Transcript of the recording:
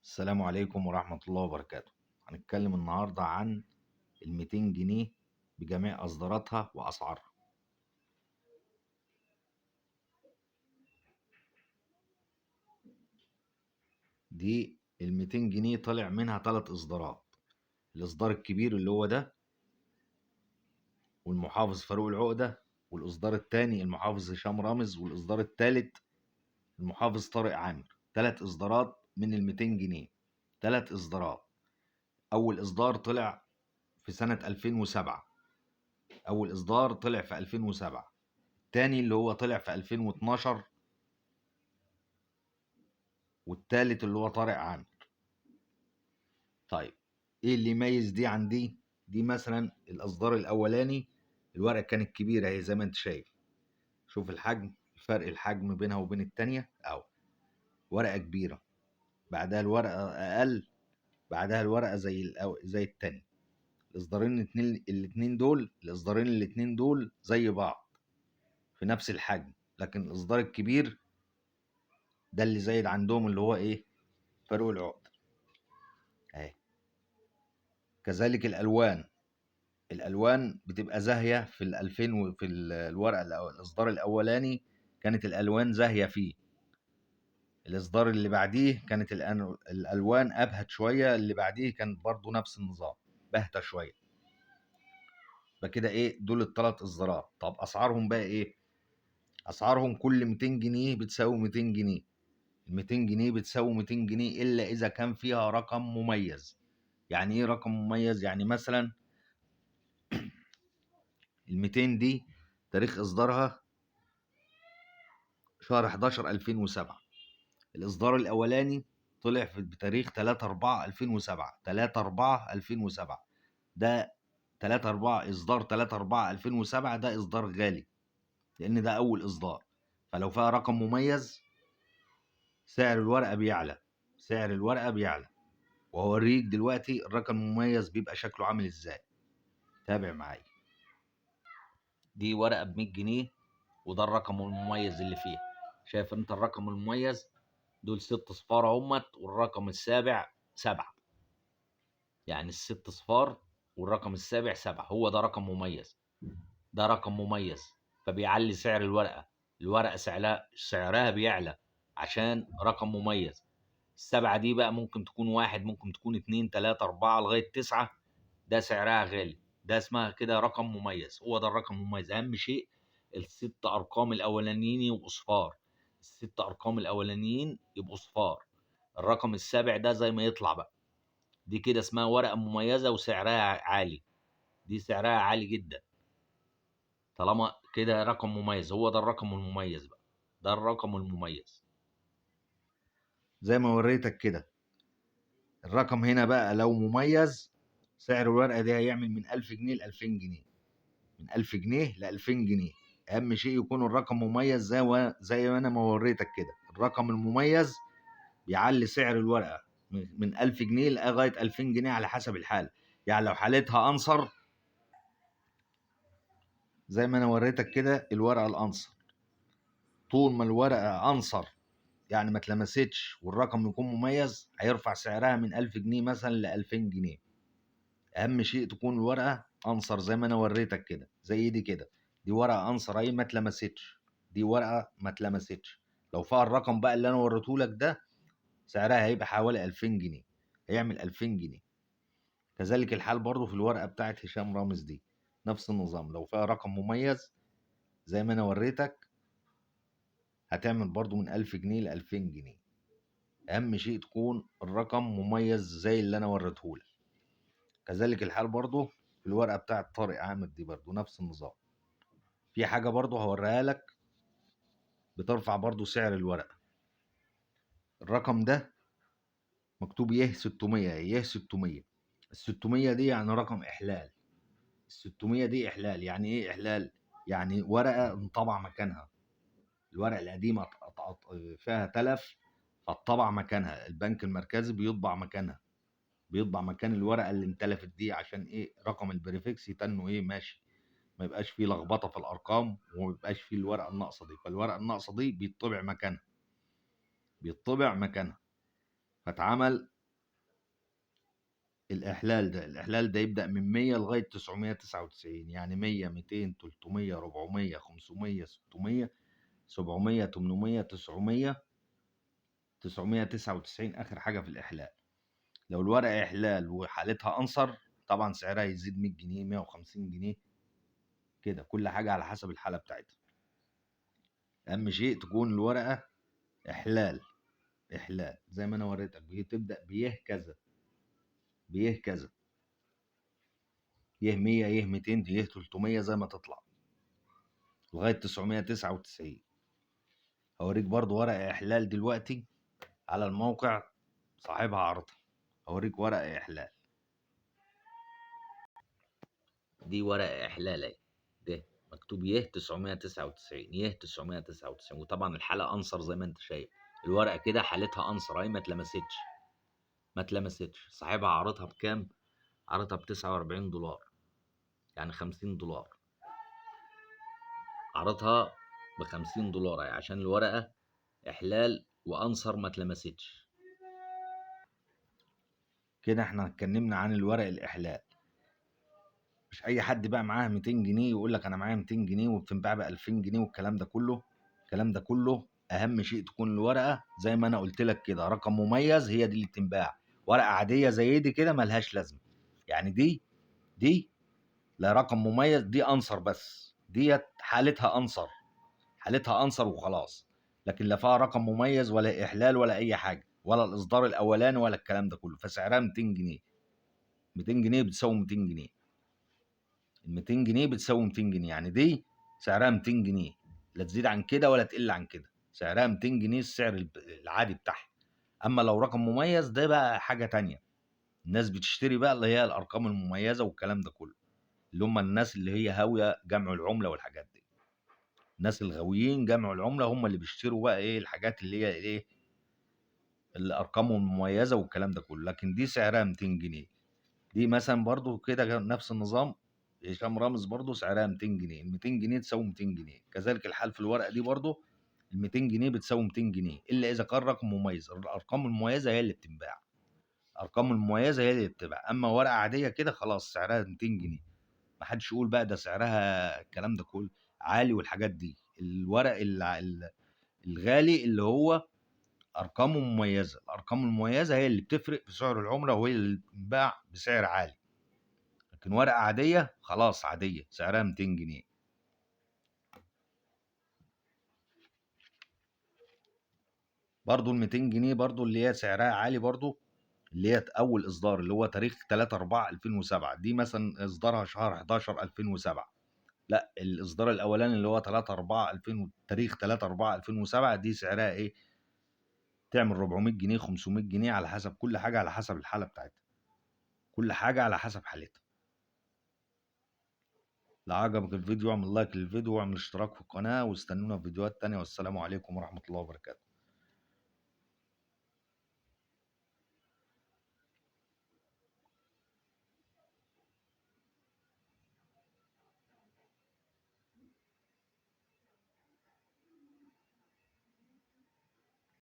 السلام عليكم ورحمة الله وبركاته. هنتكلم النهاردة عن 200 جنيه بجميع إصداراتها وأسعارها. دي 200 جنيه طلع منها 3 إصدارات، الإصدار الكبير اللي هو ده والمحافظ فاروق العقدة، والإصدار الثاني المحافظ هشام رامز، والإصدار الثالث المحافظ طارق عامر. 3 إصدارات من 200 جنيه، 3 إصدارات. أول إصدار طلع في سنة 2007، أول إصدار طلع في 2007، الثاني اللي هو طلع في 2012، والثالث اللي هو طارق عامر. طيب إيه اللي يميز دي عن دي؟ دي مثلا الإصدار الأولاني الورقة كانت كبيرة اهي زي ما انت شايف، شوف الحجم، الفرق الحجم بينها وبين التانية اهو، ورقة كبيرة، بعدها الورقة أقل، بعدها الورقة زي التانية. الإصدارين الاتنين دول، الإصدارين الاتنين دول زي بعض في نفس الحجم، لكن الإصدار الكبير ده اللي زايد عندهم اللي هو إيه؟ فاروق العقدة أهي. كذلك الألوان، الألوان بتبقى زاهية في الألفين وفي الورقة الإصدار الأولاني كانت الألوان زاهية فيه، الإصدار اللي بعديه كانت الألوان أبهت شوية، اللي بعديه كان برضو نفس النظام باهتة شوية. فكده إيه دول التلات إصدارات. طب أسعارهم بقى إيه؟ أسعارهم كل 200 جنيه بتساوي 200 جنيه، 200 جنيه بتساوي 200 جنيه إلا إذا كان فيها رقم مميز. يعني إيه رقم مميز؟ يعني مثلا 200 دي تاريخ إصدارها شهر 11 2007، الإصدار الأولاني طلع بتاريخ 3/4/2007، 3/4/2007، ده 3/4، إصدار 3/4/2007 ده إصدار غالي لأن ده أول إصدار، فلو فيها رقم مميز سعر الورقة بيعلى، سعر الورقة بيعلى. وهوريك دلوقتي الرقم المميز بيبقى شكله عامل إزاي، تابع معايا. دي ورقة بمية جنيه وده الرقم المميز اللي فيها، شايف انت الرقم المميز؟ دول 6 صفار اهمت والرقم السابع 7، يعني الست صفار والرقم السابع 7، هو ده رقم مميز، ده رقم مميز، فبيعلي سعر الورقة، الورقة سعرها بيعلى عشان رقم مميز. ال7 دي بقى ممكن تكون 1، ممكن تكون 2، 3، 4 لغاية 9، ده سعرها غالي، ده اسمها كده رقم مميز، هو ده الرقم المميز. أهم شيء الست أرقام الأولانيين يبقوا صفار، الست أرقام الأولانيين يبقوا صفار، الرقم السابع ده زي ما يطلع بقى. دي كده اسمها ورقة مميزة وسعرها عالي، دي سعرها عالي جدا طالما كده رقم مميز، هو ده الرقم المميز بقى، ده الرقم المميز زي ما وريتك كده. الرقم هنا بقى لو مميز سعر الورقة دي هيعمل من 1000 جنيه ل 2000 جنيه، من 1000 جنيه ل 2000 جنيه. أهم شيء يكون الرقم مميز زي ما أنا ما وريتك كده، الرقم المميز بيعلي سعر الورقة من 1000 جنيه لغاية 2000 جنيه على حسب الحالة. يعني لو حالتها أنصر زي ما أنا وريتك كده، الورقة الأنصر، طول ما الورقة أنصر يعني ما اتلمستش والرقم يكون مميز هيرفع سعرها من 1000 جنيه مثلا ل 2000 جنيه. أهم شيء تكون الورقة أنصر زي ما أنا وريتك كده، زي دي كده، دي ورقة أنصر أهي ما اتلمستش، دي ورقة ما اتلمستش. لو فيها الرقم بقى اللي أنا وريته لك ده سعرها هيبقى حوالي 2000 جنيه، هيعمل 2000 جنيه. كذلك الحال برضو في الورقة بتاعت هشام رامز دي نفس النظام، لو فيها رقم مميز زي ما أنا وريتك هتعمل برضو من 1000 جنيه ل 2000 جنيه. أهم شيء تكون الرقم مميز زي اللي أنا وريتهولك. كذلك الحال برضو في الورقة بتاعت طارق عامر دي برضو نفس النظام. في حاجة برضو هوريها لك بترفع برضو سعر الورقة. الرقم ده مكتوب يه 600، يه 600، الستمية دي يعني رقم إحلال، الستمية دي إحلال. يعني إيه إحلال؟ يعني ورقة انطبع مكانها، الورقة القديمة فيها تلف فاتطبع مكانها، البنك المركزي بيطبع مكانها، بيطبع مكان الورقة اللي انتلفت دي عشان إيه؟ رقم البريفكس يتنه إيه ماشي، ما يبقاش فيه لخبطة في الأرقام وما يبقاش فيه الورقة الناقصة دي، فالورقة الناقصة دي بيطبع مكانها، بيطبع مكانها. فاتعمل الإحلال ده، الإحلال ده يبدأ من 100 لغاية 999، يعني 100 200 300 400 500 600 700 800 900 999 آخر حاجة في الإحلال. لو الورقة إحلال وحالتها أنصر طبعا سعرها يزيد 100 جنيه 150 جنيه كده، كل حاجة على حسب الحالة بتاعتها. أهم شيء تكون الورقة إحلال، إحلال زي ما أنا وريتك، بتبدأ بيه كذا، بيه كذا، يه 100 يه 200 يه 300 زي ما تطلع لغاية 999. هوريك برضو ورقة إحلال دلوقتي على الموقع صاحبها عرضها، هوريك ورقة إحلال. دي ورقة إحلال اهي، ده مكتوب يه 999، يه 999، وطبعا الحالة أنصر زي ما انت شايف، الورقة كده حالتها أنصر اهي، ما اتلمستش، ما اتلمستش. صاحبها عرضها بكام؟ عرضها ب 49 دولار، يعني 50 دولار، عرضها ب 50 دولار اهي، عشان الورقة إحلال وأنصر ما اتلمستش. كده احنا اتكلمنا عن الورق الإحلال. مش أي حد بقى معاه 200 جنيه يقول لك أنا معايا 200 جنيه وبتنباع ب 2000 جنيه والكلام ده كله. الكلام ده كله أهم شيء تكون الورقة زي ما أنا قلت لك كده رقم مميز، هي دي اللي بتنباع. ورقة عادية زي دي كده ملهاش لازمة، يعني دي لا رقم مميز، دي أنصر بس، ديت حالتها أنصر، حالتها أنصر وخلاص، لكن لا فيها رقم مميز ولا إحلال ولا أي حاجة، ولا الإصدار الأولاني ولا الكلام ده كله. فسعرها 200 جنيه، 200 جنيه بتساوي 200 جنيه، ال 200 جنيه بتساوي 200 جنيه، يعني دي سعرها 200 جنيه، لا تزيد عن كده ولا تقل عن كده، سعرها 200 جنيه السعر العادي بتاعها. أما لو رقم مميز ده بقى حاجة تانية، الناس بتشتري بقى اللي هي الأرقام المميزة والكلام ده كله، اللي هم الناس اللي هي هاوية جمع العملة والحاجات دي، الناس الغاويين جمع العملة هم اللي بيشتروا بقى إيه الحاجات اللي هي إيه اللي أرقامهم مميزة والكلام ده كله. لكن دي سعرها 200 جنيه. دي مثلا برضو كده نفس النظام، هشام رامز برضو سعرها 200 جنيه، ال 200 جنيه تساوي 200 جنيه. كذلك الحال في الورقة دي برضو ال 200 جنيه بتساوي 200 جنيه، إلا إذا كان رقم مميز. الأرقام المميزة هي اللي بتنباع، الأرقام المميزة هي اللي بتنباع. أما ورقة عادية كده خلاص سعرها 200 جنيه، ما حدش يقول بقى ده سعرها الكلام ده كله عالي والحاجات دي. الورق الغالي اللي هو أرقامه مميزة، الأرقام المميزة هي اللي بتفرق في سعر العملة وهي اللي بتنباع بسعر عالي. لكن ورقة عادية خلاص عادية سعرها 200 جنيه. برضو ال 200 جنيه برضو اللي هي سعرها عالي برضو، اللي هي أول إصدار اللي هو تاريخ 3/4/2007، دي مثلا إصدارها شهر 11/2007. لا الإصدار الأولاني اللي هو 3/4/2000، تاريخ 3/4/2007، دي سعرها إيه؟ تعمل 400 جنيه 500 جنيه على حسب كل حاجة، على حسب الحالة بتاعتها، كل حاجة على حسب حالتها. لو عجبك الفيديو اعمل لايك للفيديو واعمل اشتراك في القناة، واستنونا في فيديوهات تانية، والسلام عليكم ورحمة الله وبركاته.